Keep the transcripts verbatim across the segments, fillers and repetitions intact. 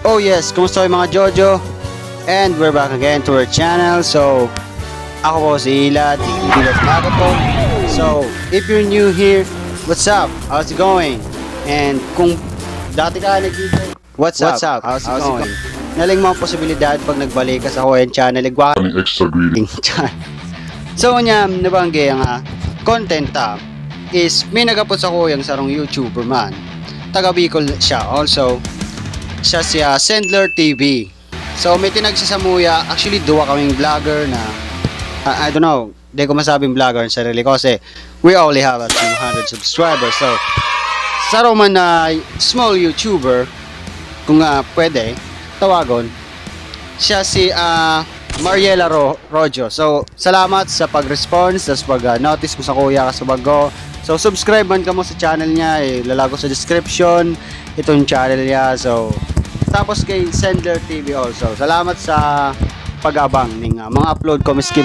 Oh yes, kumusta kayo mga Jojo? And we're back again to our channel. So, ako po si Ilad, Ilad Makato. So, if you're new here, what's up? How's it going? And kung dati ka nag-, what's up? How's it going? Naling mga posibilidad pag nagbalik ka sa Hawaiian channel, igwa An extra greeting. Chan. So, niya, nabanggi ang ah, content ta is may nagapot sa kuyang sarong YouTuber man. Taga Bicol siya. Also, siya si ah, Sendler T V. So, may tinagsasamuya. Actually, duwa kaming vlogger na, ah, I don't know, di ko masabing vlogger ang sarili ko kasi we only have a two hundred subscribers. So, saro man na small YouTuber, kung ah, pwede, tawagon, siya si ah, Mariela Ro-, Rojo. So, salamat sa pag-response, sa pag-notice mo sa kuya ka sa bago. So, subscribe man kamo sa channel niya, eh, lalago sa description itong channel niya. So, tapos kay Sender T V also. Salamat sa pag-abang ning ah, mga upload ko, miskin.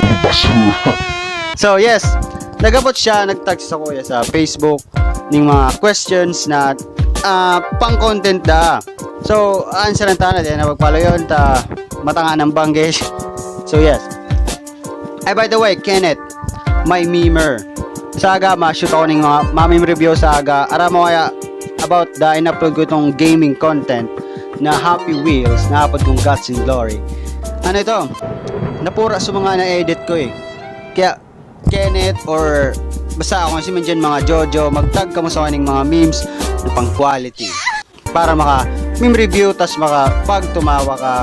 So, yes, nagabot siya, nag-text sa kuya sa Facebook ning mga questions na ah, pang-content da. So, answer ang tana, di na magpalo yun, ta matanga ng bangge. So, yes. Ay, by the way, Kenneth, my memer. Saga, ma-shoot ako ning mga mamim review saga. Ara mo kaya about the in-upload ko itong gaming content na Happy Wheels, na apod kong Guts and Glory. Ano ito? Napura sa mga na-edit ko eh. Kaya, Kenneth, or basta ako si man dyan, mga Jojo, magtag kamo sa kaning mga memes na pang quality. Para maka meme review, tas maka pag tumawa ka,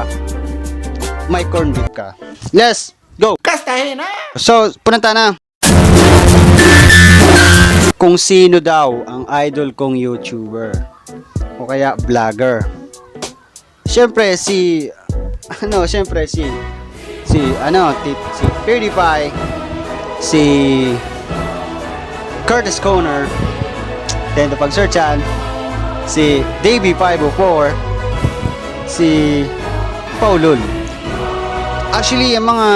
may corn beef ka. Let's go! Kastahin na! So, punta na. Kung sino daw ang idol kong YouTuber o kaya vlogger. Siyempre, si, ano, siyempre, si, si, ano, ti-, si PewDiePie, si Curtis Connor, then, pag-searchan, si Davey five oh four, si Paulul. Actually, ang mga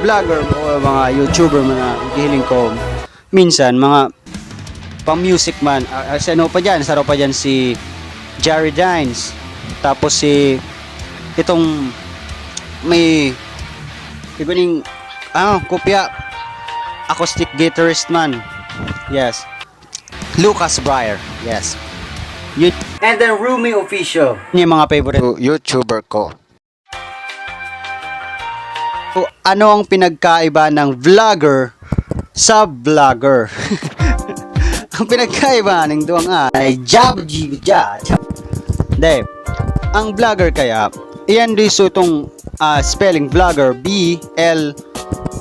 vlogger o mga YouTuber, mga gihiling ko, minsan, mga pang-music man, ah, ah, si ano pa dyan, saro pa dyan si Jerry Dines. Tapos si, itong may, iba ning, ah, kopya, acoustic guitarist man. Yes. Lucas Breyer. Yes. Yun. And then Rumi Official. Yun yung mga favorite YouTuber ko. So, ano ang pinagkaiba ng vlogger sa vlogger? Ang pinagkaiba ng duwang ay jab, jib, ja, jab. Hindi. Ang vlogger kaya, iyan di so itong ah, spelling vlogger, B, L,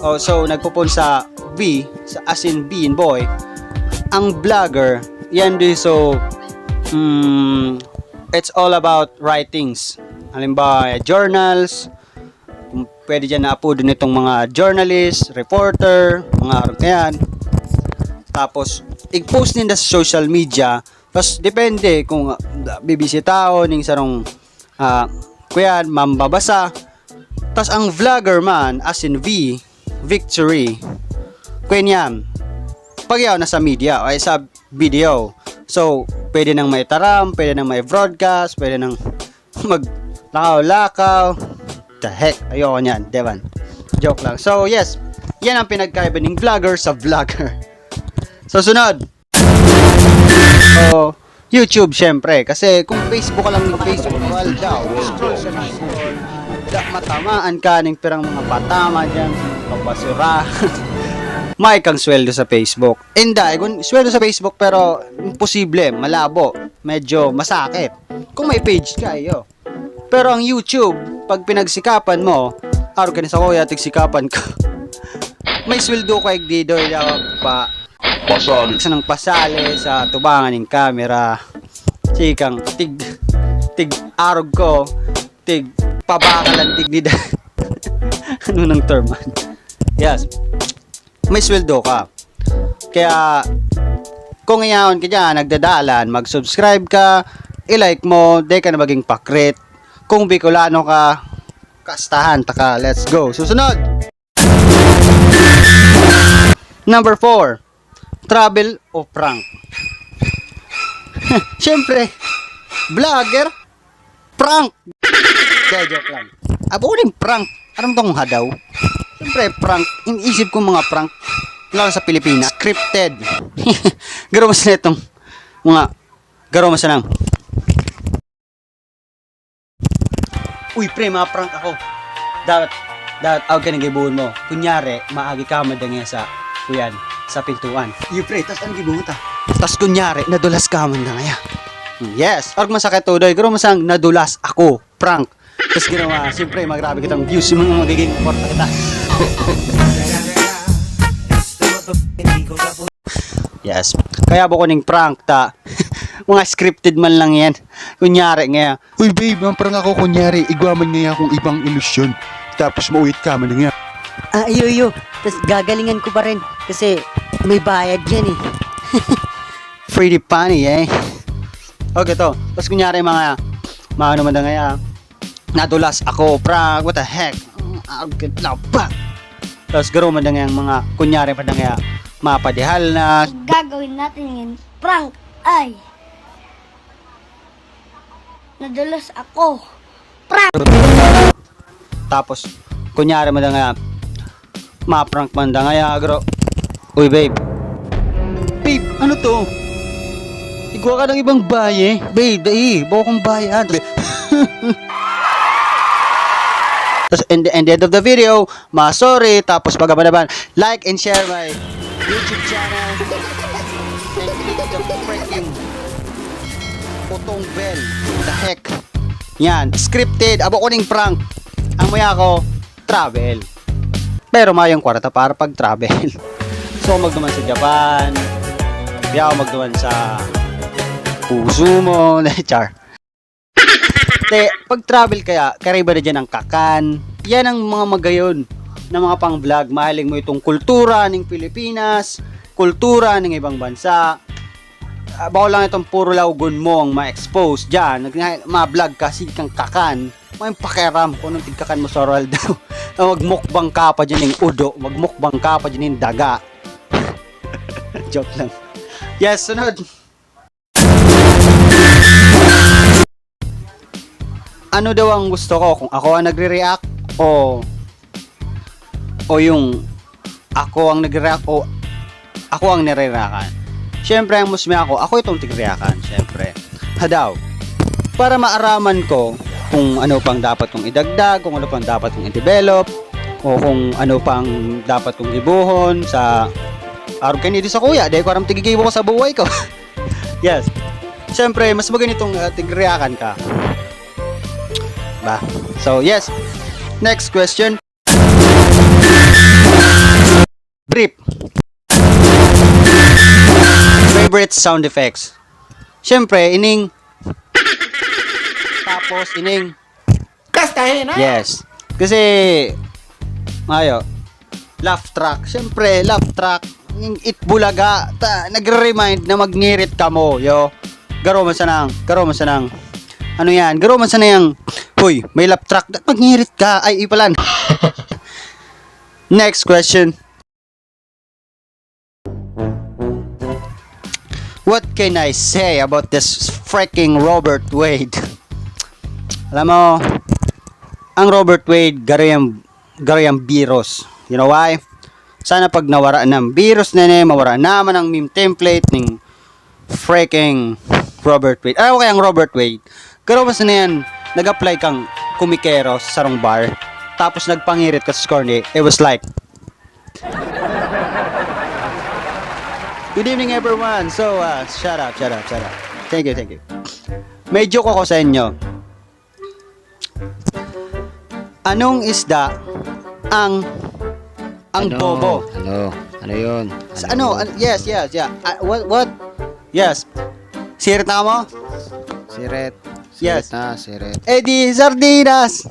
oh, so nagpupun sa V, sa, as in B in boy. Ang vlogger, iyan di so, mm, it's all about writings. Halimbawa, journals, kung pwede dyan na apodo nitong mga journalist, reporter, mga arog na yan. Tapos, i-post ninda sa social media. Tapos, depende kung ah, bibisitaon ning sarong ah, kuyan, mambabasa. Tas ang vlogger man, as in V, victory. Kuyan yan. Pag yaw na sa media, ay sa video. So, pwede nang may taram, pwede nang may broadcast, pwede nang maglakaw-lakaw. The heck? Ayoko niyan, di ba? Joke lang. So, yes. Yan ang pinagkaiba ng vlogger sa vlogger. So, sunod. O, YouTube, syempre. Kasi kung Facebook ka lang ng Facebook, well, daw, scroll sa Facebook. Da, matamaan ka ng pirang mga patama dyan, papasura. May kang sweldo sa Facebook. Inday, kung sweldo sa Facebook, pero imposible, malabo, medyo masakit. Kung may page ka, iyo. Pero ang YouTube, pag pinagsikapan mo, araw ka ni sa kuya, tigsikapan ka. May sweldo ka, igdido, ya, pa, pasali. Sa nang pasali sa tubangan ng camera. Sikang tig, tig arog ko, tig pabakalan, tig dida. Ano nang term man? Yes. May sweldo ka. Kaya, kung iyaon ka dyan, nagdadalan, mag-subscribe ka, i-like mo, di ka na maging pakrit. Kung Bicolano ka, kastahan ta ka. Let's go. Susunod! Number four, travel o prank? Siyempre, vlogger. Prank! Kaya joke lang. Abo ko ning prank. Aram tong hadaw. Siyempre, prank. Iniisip ko mga prank. Lalo sa Pilipinas. Scripted. Garo mas na itong mga garo mas lang. Uy, pre, mga prank ako. Dapat, dapat out ka ng gibuhon mo. Kunyari, maagi ka madangya sa, kuyan, sa pintuan. Uy, pre, tas anong gibuhon ta? Tas kunyari, nadulas ka man dangaya. Yes, org masakit to, doy. Garo masang nadulas ako. Prank. Tas ginawa, siyempre, magrabe kitang views. Yung mga magiging kwarta kita. Yes. Kaya abo ko ning prank ta. Mga scripted man lang yan. Kunyari nga, "Uy, babe, ang prank ako, kunyari, igwa man nga akong ibang ilusyon. Tapos mauwit ka man nga." Ah, iyo, iyo. Tas gagalingan ko pa rin. Kasi may bayad yan eh. Pretty funny, eh. Okay to. Tas kunyari, mga, mga ano man na nga, nadulas ako, prank, what the heck? Ang agad na ba? Tas garo man na nga ang mga, kunyari man na nga, mapadihal na. Gagawin natin ngayon, prank. Ay, nadulas ako. Prank! Tapos, kunyari man na nga, ma-prank man da nga, garo. Uy, babe. Babe, ano to? Igwa ka ng ibang baye? Babe, dai, bawa kong baye, ah. Tapos, in the, in the end of the video, ma-sorry, tapos pagkabanaban, like and share my YouTube channel. And click the freaking utong bell. The heck? Yan, scripted. Abo ko ning prank. Ang maya ko, travel. Pero mayong kwarta para pag-travel. So, magduman sa Japan. Yaw, magduman sa puso mo. Char. Te, pag-travel kaya, kaiba na dyan ang kakan. Yan ang mga magayon na mga pang-vlog. Mahiling mo itong kultura ng Pilipinas, kultura ng ibang bansa. Ah, bako lang itong puro lawgon mo ang ma-expose dyan. Nag-, ma-vlog ka, sige kang kakan. May pakiaram kung anong tigkakan mo sa oral daw. Magmukbang ka pa dyan yung udo. Magmukbang ka pa dyan yung daga. Joke lang. Yes, sunod. Ano daw ang gusto ko? Kung ako ang nagre-react o, o yung ako ang nagre-react o ako ang nire-reactan? Siyempre, ang musmi ako, ako itong tigreactan, siyempre. Hadaw, para maaraman ko kung ano pang dapat kong idagdag, kung ano pang dapat kong i-develop, o kung ano pang dapat kong gibohon sa arog kaini sa kuya, dahil ko aram tigigibo ko sa buhay ko. Yes. Siyempre, mas maganitong, ah, tigreactan ka. Ba? So, yes. Next question. Brief. Favorite sound effects. Siyempre, ining. Tapos, ining. Kastahin, ha? Yes. Kasi, mayo, laugh track. Siyempre, laugh track. Yung Eat Bulaga, ta, nagre-remind na magngirit kamo, yo. Garo man sanang, garo man sanang. Ano yan? Garo man sana yung, "Hoy, may laugh track. Dapat magngirit ka." Ay, ipalan. Next question. What can I say about this freaking Robert Wade? Alam mo, ang Robert Wade, garo yang, garo yang virus. You know why? Sana pag nawara ng virus na yan, mawara naman ang meme template ng freaking Robert Wade. Alam mo kaya ang Robert Wade? Garo mas na yan, nag-apply kang kumikero sa sarong bar, tapos nagpangirit ka sa score ni, it was like, "Good evening, everyone." So, uh, shut up, shut up, shut up. Thank you, thank you. May joke ako sa inyo. Anong isda ang, ang Ano? bobo? Ano? Ano yun? Sa ano? Ano? Ano? Yes, yes, yeah. Ah, what, what? Yes. Sirit na mo? Siret. Yes. Siret na, siret. Eh di, sardinas!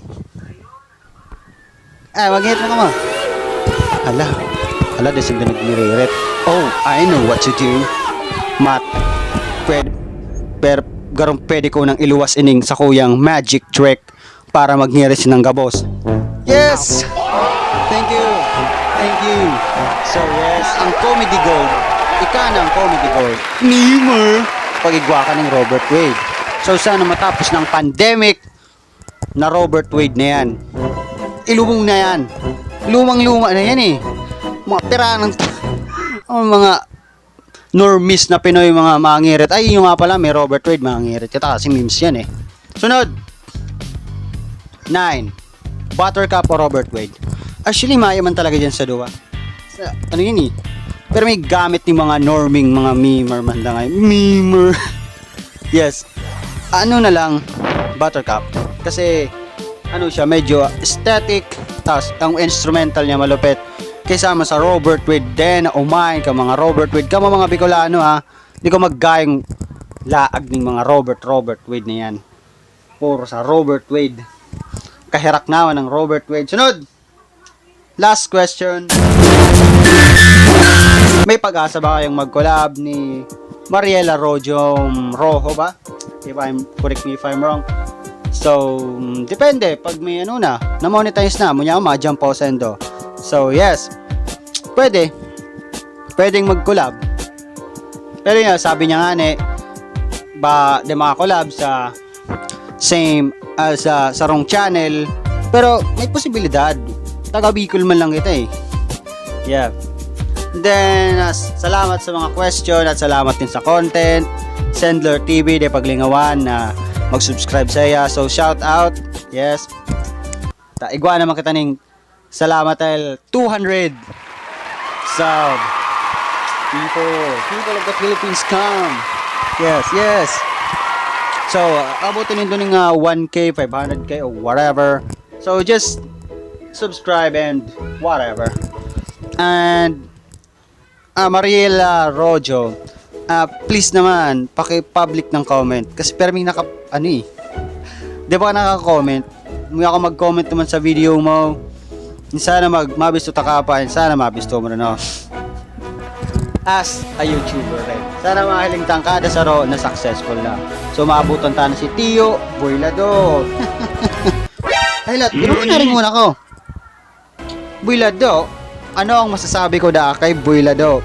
Ah, mag-hit mo ka mo. Hala. Hala, di sila nagnirit. Oh, I know what to do. Mat. Pwede, per, garong pwede ko nang iluwas ining sa kuyang magic trick para magngirit sinang gabos. Yes! Thank you. Thank you. So, yes, ang comedy gold. Ika na ang comedy gold. Neymar. Pag-igwa ka ng Robert Wade. So, sana matapos ng pandemic, na Robert Wade na yan. Ilubong na yan. Lumang-luma na yan eh. Mga pira ng mga normies na Pinoy, mga mangirit. Ay, yung nga pala, may Robert Wade, mangirit ka ta kasi memes yan eh. Sunod. Nine. Buttercup o Robert Wade? Actually, mayo man talaga dyan sa duwa. Sa, ano yun eh? Pero may gamit ni mga norming, mga memer man da ngayon. Memer. Yes. Ano na lang, Buttercup. Kasi, ano siya, medyo aesthetic. Tas, ang instrumental niya malupit. Kaysa man sa Robert Wade din, na umain ka mga Robert Wade. Kamo mga Bicolano ha, di ko maggayong laag ning mga Robert, Robert Wade na yan. Puro sa Robert Wade. Kaherak naman ng Robert Wade. Sunod! Last question. May pag-asa ba kayong mag-collab ni Mariela Rojo Rojo ba? If I'm, correct me if I'm wrong. So, mm, depende. Pag may ano na, na-monetize na, munya ako, ma-jump ako sendo. So, yes. Pwede. Pwedeng mag-collab. Pero yun, sabi niya nga ni, ba, di maka-collab sa same, ah, sa sarong channel. Pero may posibilidad. Taga Bicol man lang kita eh. Yeah. Then, ah, s- salamat sa mga question at salamat din sa content. Sendler T V, di paglingawan na mag-subscribe sa iya. So, shout out. Yes. Ta igwa naman kita ning salamat dahil two hundred sub. People, people of the Philippines, come. Yes, yes. So, uh, abutin nindo ning, ah, one K, five hundred K, or whatever. So, just subscribe and whatever. And, ah, Mariela Rojo, ah, please naman, paki-public ng comment. Kasi perming naka, ano eh. Di ba naka-comment? Muya ako mag-comment naman sa video mo. Sana mag mabisto ta ka pa, and sana mabisto mo rin ako. As a YouTuber rin. Sana mahiling tangkada saro na successful na. So, maabutan ta na si Tiyo, Boy Lado. Ay, lat, ginawa na rin muna ko. Boy Lado, ano ang masasabi ko da kay Boy Lado?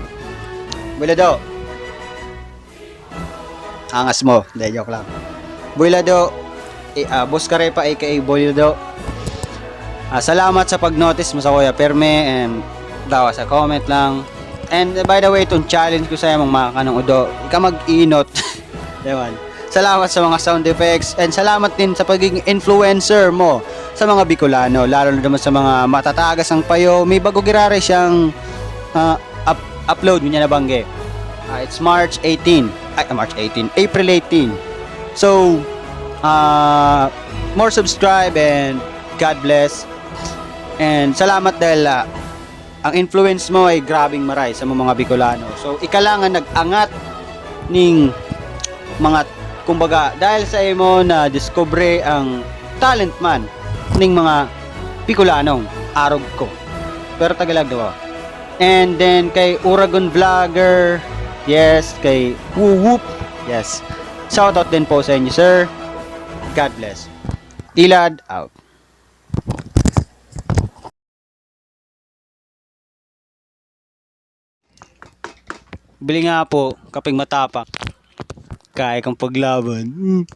Boy Lado, angas mo. Hindi, joke lang. Boy Lado, eh, ah, Boss Karepa, A K A Boy Lado. Ah, salamat sa pag-notice mo sa Kuya Perme and dawa sa comment lang. And, uh, by the way, itong challenge ko sa'yo, mga kanong udo, ika mag-inot. Ewan. Salamat sa mga sound effects and salamat din sa pagiging influencer mo sa mga Bicolano, lalo na naman sa mga matatagas ang payo. May bago girare siyang, ah, up- upload, niya nabanggi. Ah, it's March eighteen. Ay, March eighteen. April eighteen. So, ah, more subscribe and God bless. And salamat dahil, ah, ang influence mo ay grabing maray sa mga Bicolano. So, ika lang ang nag-angat ning mga, kumbaga, dahil sa imo na diskubre ang talent man ning mga Bicolanong arog ko. Pero Tagalog daw. And then kay Uragon Vlogger, yes, kay Woo Whoop, yes. Shoutout din po sa inyo, sir. God bless. Ilad out. Bili nga po, kaping matapang. Kaya kang paglaban.